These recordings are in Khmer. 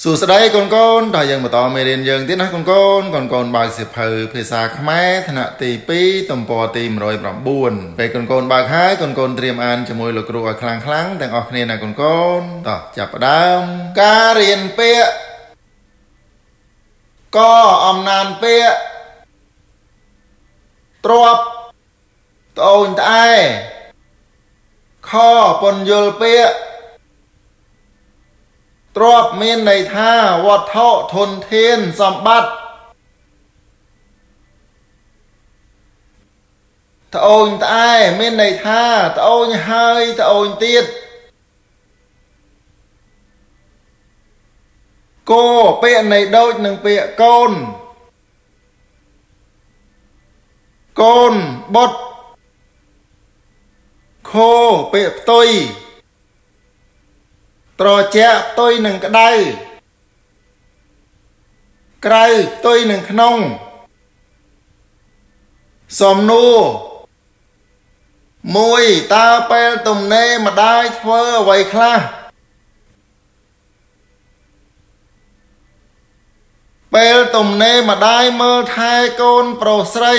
សួស្តីកូនកូនតើយើងបន្តមេរៀនយើងទៀតណាកូនកូនកូនកូនបើកសៀវភៅភាសាខ្មែរថ្នាក់ទី2ទំព័រទី109ពេលកូនកូនបើកហើយកូនកូនត្រៀមអានជាមួយលោកគ្រូឲ្យខ្លាំងខ្លាំងទាំងអស់គ្នាណាកូនកូនតោះចាប់ផ្ដើមការរៀនពាក្យកអំណានពាក្យទ្របត្អូញត្អែខពន្យល់ពាក្យ ទ្រព្យមានន័យថាវត្ថុធនធានសម្បត្តិត្អូញត្អែមានន័យថាត្អូញហើយត្អូញទៀតគោពាក្យនៃដូចនឹងពាក្យកូនកូនបុត្រខោពាក្យផ្ទុយ ត្រជាក់ផ្ទុយនឹងក្តៅក្រៅផ្ទុយនឹងក្នុងសំណួរមួយតើពេលទំនេរម្ដាយធ្វើអ្វីខ្លះពេលទំនេរម្ដាយមើលថែកូនប្រុសស្រី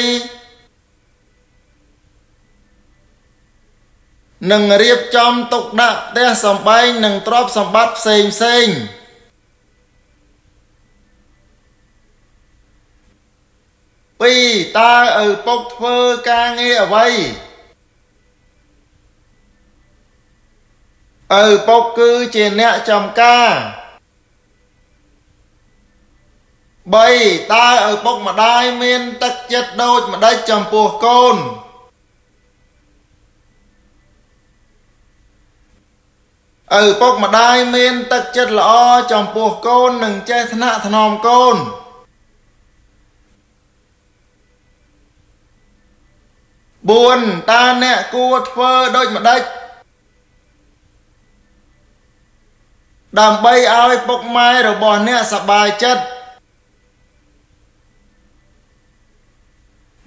និងរៀបចំទុកដាក់ផ្ទះសម្បែងនិងទ្រព្យសម្បត្តិផ្សេងផ្សេងពីរតើឪពុកធ្វើការងារអ្វីឪពុកគឺជាអ្នកចំការ3តើឪពុកម្ដាយមានទឹកចិត្តដូចម្ដេចចំពោះកូនឪពុកម្ដាយមានទឹកចិត្តល្អចំពោះកូននិងចេះថ្នាក់ថ្នមកូន4តើអ្នកគួរធ្វើដូចម្ដេចដើម្បីឲ្យពុកម៉ែរបស់អ្នកសប្បាយចិត្ត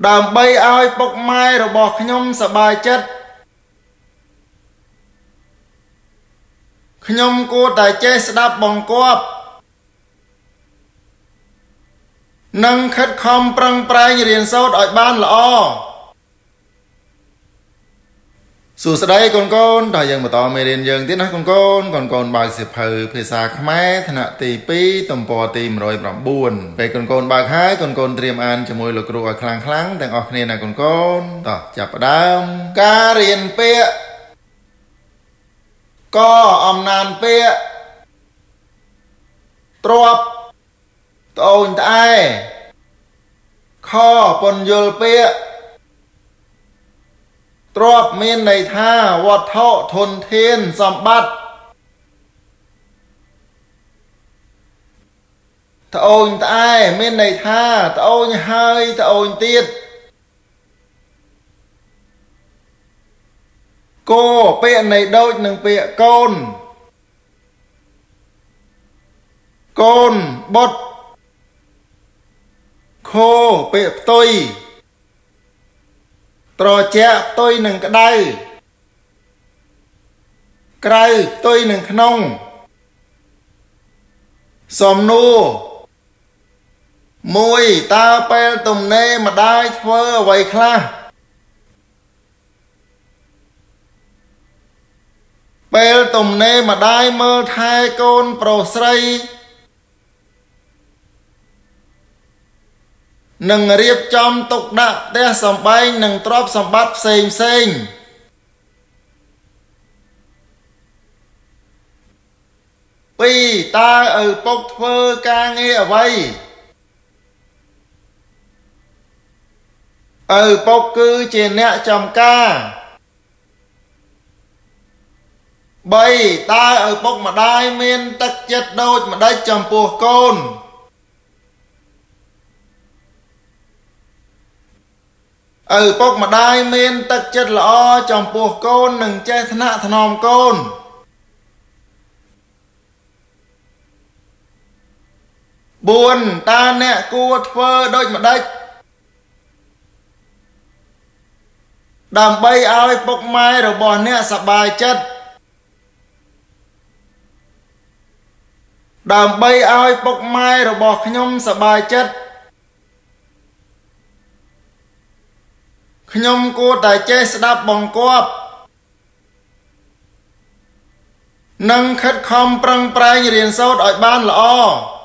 ដើម្បីឲ្យពុកម៉ែរបស់ខ្ញុំសប្បាយចិត្តខ្ញុំគួរតែចេះស្ដាប់បង្គាប់និងខិតខំប្រឹងប្រែងរៀនសូត្រឲ្យបានល្អសួស្តីកូនកូនតើយើងបន្តមេរៀនយើងទៀតណាកូនកូនកូនកូនបើកសៀវភៅភាសាខ្មែរថ្នាក់ទី2ទំព័រទី109ពេលកូនកូនបើកហើយកូនកូនត្រៀមអានជាមួយលោកគ្រូឲ្យខ្លាំងខ្លាំងទាំងអស់គ្នាណាកូនកូនតោះចាប់ផ្ដើមការរៀនពាក្យកអំណានពាក្យទ្របត្អូញត្អែខពន្យល់ពាក្យទ្រព្យមានន័យថាវត្ថុធនធានសម្បត្តិត្អូញត្អែមានន័យថាត្អូញហើយត្អូញទៀតគោពាក្យនៃដូចនឹងពាក្យកូនកូនបុត្រខោពាក្យផ្ទុយត្រជាក់ផ្ទុយនឹងក្តៅក្រៅផ្ទុយនឹងក្នុងសំណួរមួយតើពេលទំនេរម្ដាយធ្វើអ្វីខ្លះពេលទំនេរម្ដាយមើលថែកូនប្រុសស្រីនិងរៀបចំទុកដាក់ផ្ទះសម្បែងនិងទ្រព្យសម្បត្តិផ្សេងផ្សេងពីរតើឪពុកធ្វើការងារអ្វីឪពុកគឺជាអ្នកចំការ3តើឪពុកម្ដាយមានទឹកចិត្តដូចម្ដេចចំពោះកូនឪពុកម្ដាយមានទឹកចិត្តល្អចំពោះកូននិងចេះថ្នាក់ថ្នមកូន4តើអ្នកគួរធ្វើដូចម្ដេចដើម្បីឲ្យពុកម៉ែរបស់អ្នកសប្បាយចិត្ត ដើម្បីឲ្យពុកម៉ែរបស់ខ្ញុំសប្បាយចិត្តខ្ញុំគួរតែចេះស្ដាប់បង្គាប់និងខិតខំប្រឹងប្រែងរៀនសូត្រឲ្យបានល្អ។